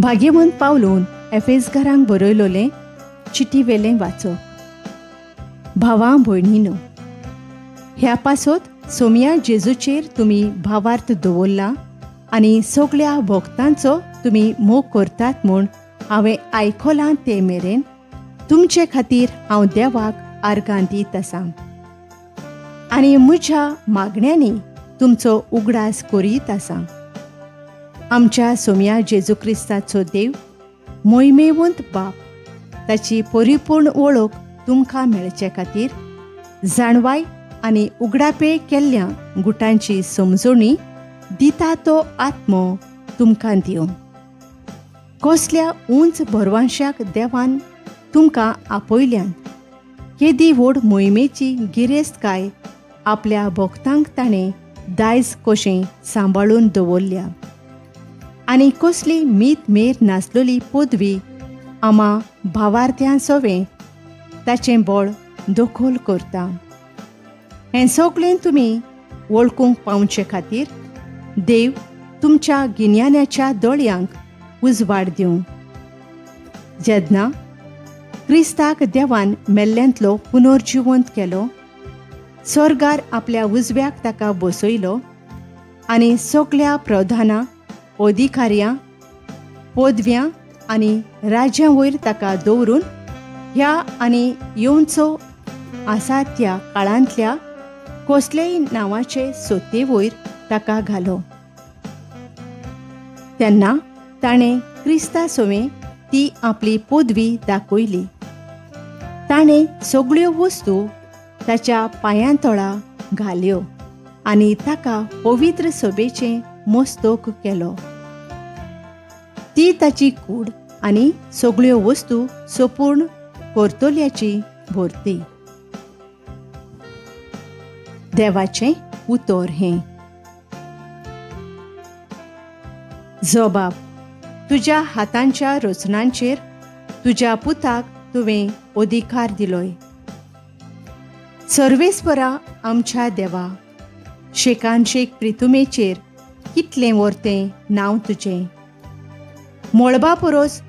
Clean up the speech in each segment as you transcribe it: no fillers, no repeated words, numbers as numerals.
भाग्यवंत पावलून एफेसकारांक बरयलोलें चिटी वेलें वाचप. भावा भयणीनो, ह्या पासत सोमया जेजूचेर तुमी भावार्थ दवरला आनी सगळ्या भक्तांचो तुमी मोग करतात म्हूण हांवें आयकलां ते मेरेन तुमचे खातीर हांव देवाक आर्गां दीत आसा आनी म्हज्या मागण्यांनी तुमचो उगडास करीत आसा. आमच्या सोमया जेजू क्रिस्ताचो देव मोहिमेवंत बाप ताची परिपूर्ण वळख तुमकां मेळचे खातीर जाणवाय आनी उगडापे केल्ल्या गुटांची समजणी दिता तो आत्मो तुमकां दिवं. कसल्या उंच भरवांशाक देवान तुमकां आपयल्यान केदी व्हड मोहिमेची गिरेस्तकाय आपल्या भक्तांक ताणें दायज कशें सांबाळून दवरल्या आनी कसली मीत मेर नासलेली पदवी आमा भावार्थ्यां सवें ताचें बळ दखल करता. हें सगळें तुमी वळखूंक पावचे खातीर देव तुमच्या गिन्यानाच्या दोळयांक उजवाड दिवं. जेन्ना क्रिस्ताक देवान मेल्ल्यांतलो पुनर्जिवंत केलो, स्वर्गार आपल्या उजव्याक ताका बसयलो आनी सगळ्या प्रधानां, अधिकाऱ्यां, पदव्यां आनी राज्यां वयर ताका दवरून ह्या आनी येवचो आसा त्या काळांतल्या कसलेय नांवाचे सत्ते वयर ताका घालो. तेन्ना ताणें क्रिस्ता सवें ती आपली पदवी दाखयली. ताणें सगळ्यो वस्तू ताच्या पांयां तळा घाल्यो आनी ताका पवित्र सभेचें मस्तक केलो. ती ताची कूड आनी सगळ्यो वस्तू संपूर्ण करतल्याची भरती. देवाचें उतर हें. जबाब, तुज्या हातांच्या रचनांचेर तुज्या पुताक तुवें अधिकार दिलोय. सर्वेस्परा आमच्या देवा, शेकानशेक प्रितुमेचेर कितलें वर्तें नांव तुजें. मळबा परस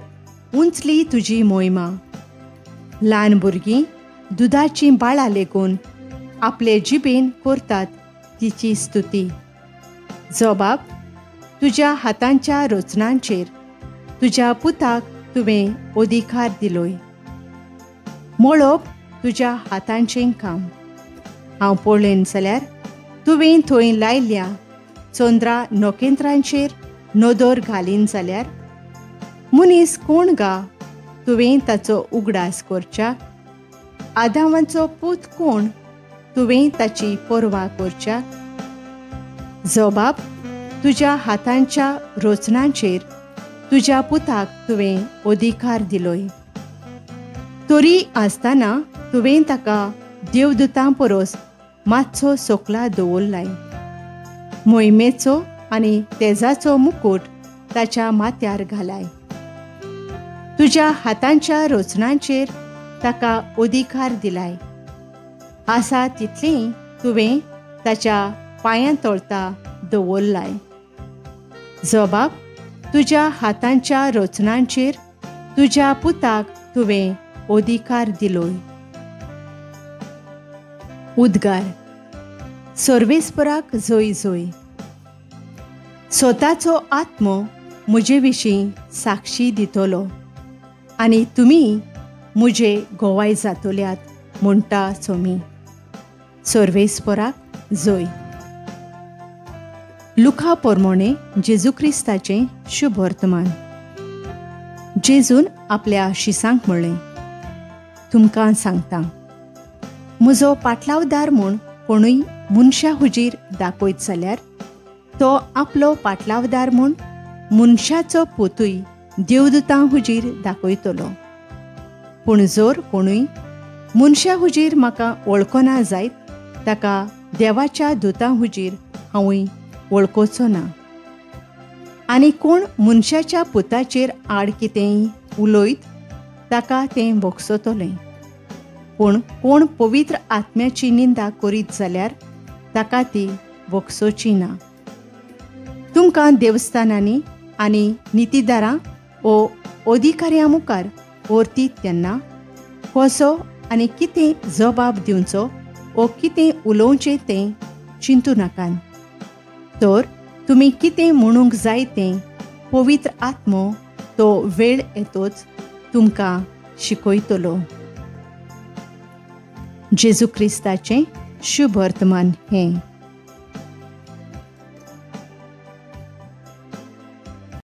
उंचली तुजी मोहिमा. ल्हान भुरगीं दुदाचीं बाळां लेगून आपले जिबेन करतात तिची स्तुती. जबाब, तुज्या हातांच्या रचनांचेर तुज्या पुताक तुवें अधिकार दिलोय. मळब तुज्या हातांचें काम. हांव पळयन जाल्यार तुवें थंय लायल्या चंद्रा नखेत्रांचेर नदर घालीन जाल्यार मनीस कोण गा तुवें ताचो उगडास करच्याक, आदावांचो पूत कोण तुवें ताची पर्वा करच्याक. जबाब, तुज्या हातांच्या रचनांचेर तुज्या पुताक तुवें अधिकार दिलोय. तरी आसतना तुवें ताका देवदूतां परस मातसो सोकला दवरलाय. मोहिमेचो आनी तेजाचो मुकूट ताच्या माथ्यार घालाय. तुज्या हातांच्या रचनांचेर ताका अधिकार दिलाय. आसा तितलीं तुवें ताच्या पांयां तळता दवरलाय. जबाब, तुज्या हातांच्या रचनांचेर तुज्या पुताक तुवें अधिकार दिलोय. उद्गार. सर्वेस्पराक जय जय. स्वताचो आत्मो म्हजे विशीं साक्षी दितलो आनी तुमी म्हजे गोवाय जातल्यात म्हणटा सोमी. सर्वेस्पराक जय. लुका पोरमोणे जेजू क्रिस्ताचें शुभ वर्तमान. जेजून आपल्या शिसांक म्हणलें, तुमकां सांगता, म्हजो पाटलावदार म्हूण कोणूय मनशा हुजीर दाखयत जाल्यार तो आपलो पाटलावदार म्हूण मनशाचो पोतूय देवदूतां हुजीर दाखयतलो. पूण जर कोणूय मनशा हुजीर म्हाका वळखना जायत ताका देवाच्या दुतां हुजीर हांवूय वळखोचो ना. आनी कोण मनशाच्या पुताचेर आड कितेंय उलयत ताका तें भोगसतलें. पूण कोण पवित्र आत्म्याची निंदा करीत जाल्यार ताका ती भोगसोची ना. तुमकां देवस्थानांनी आनी नितीदारां ओ अधिकाऱ्यां मुखार व्हरतीत तेन्ना कसो आनी कितें जबाब दिवचो ओ कितें उलोवचें तें चिंतू नाकात, तर तुमी कितें म्हणूंक जाय तें पवित्र आत्मो तो वेळ येतोच तुमकां शिकयतलो. जेजू क्रिस्ताचें शुभ वर्तमान हें.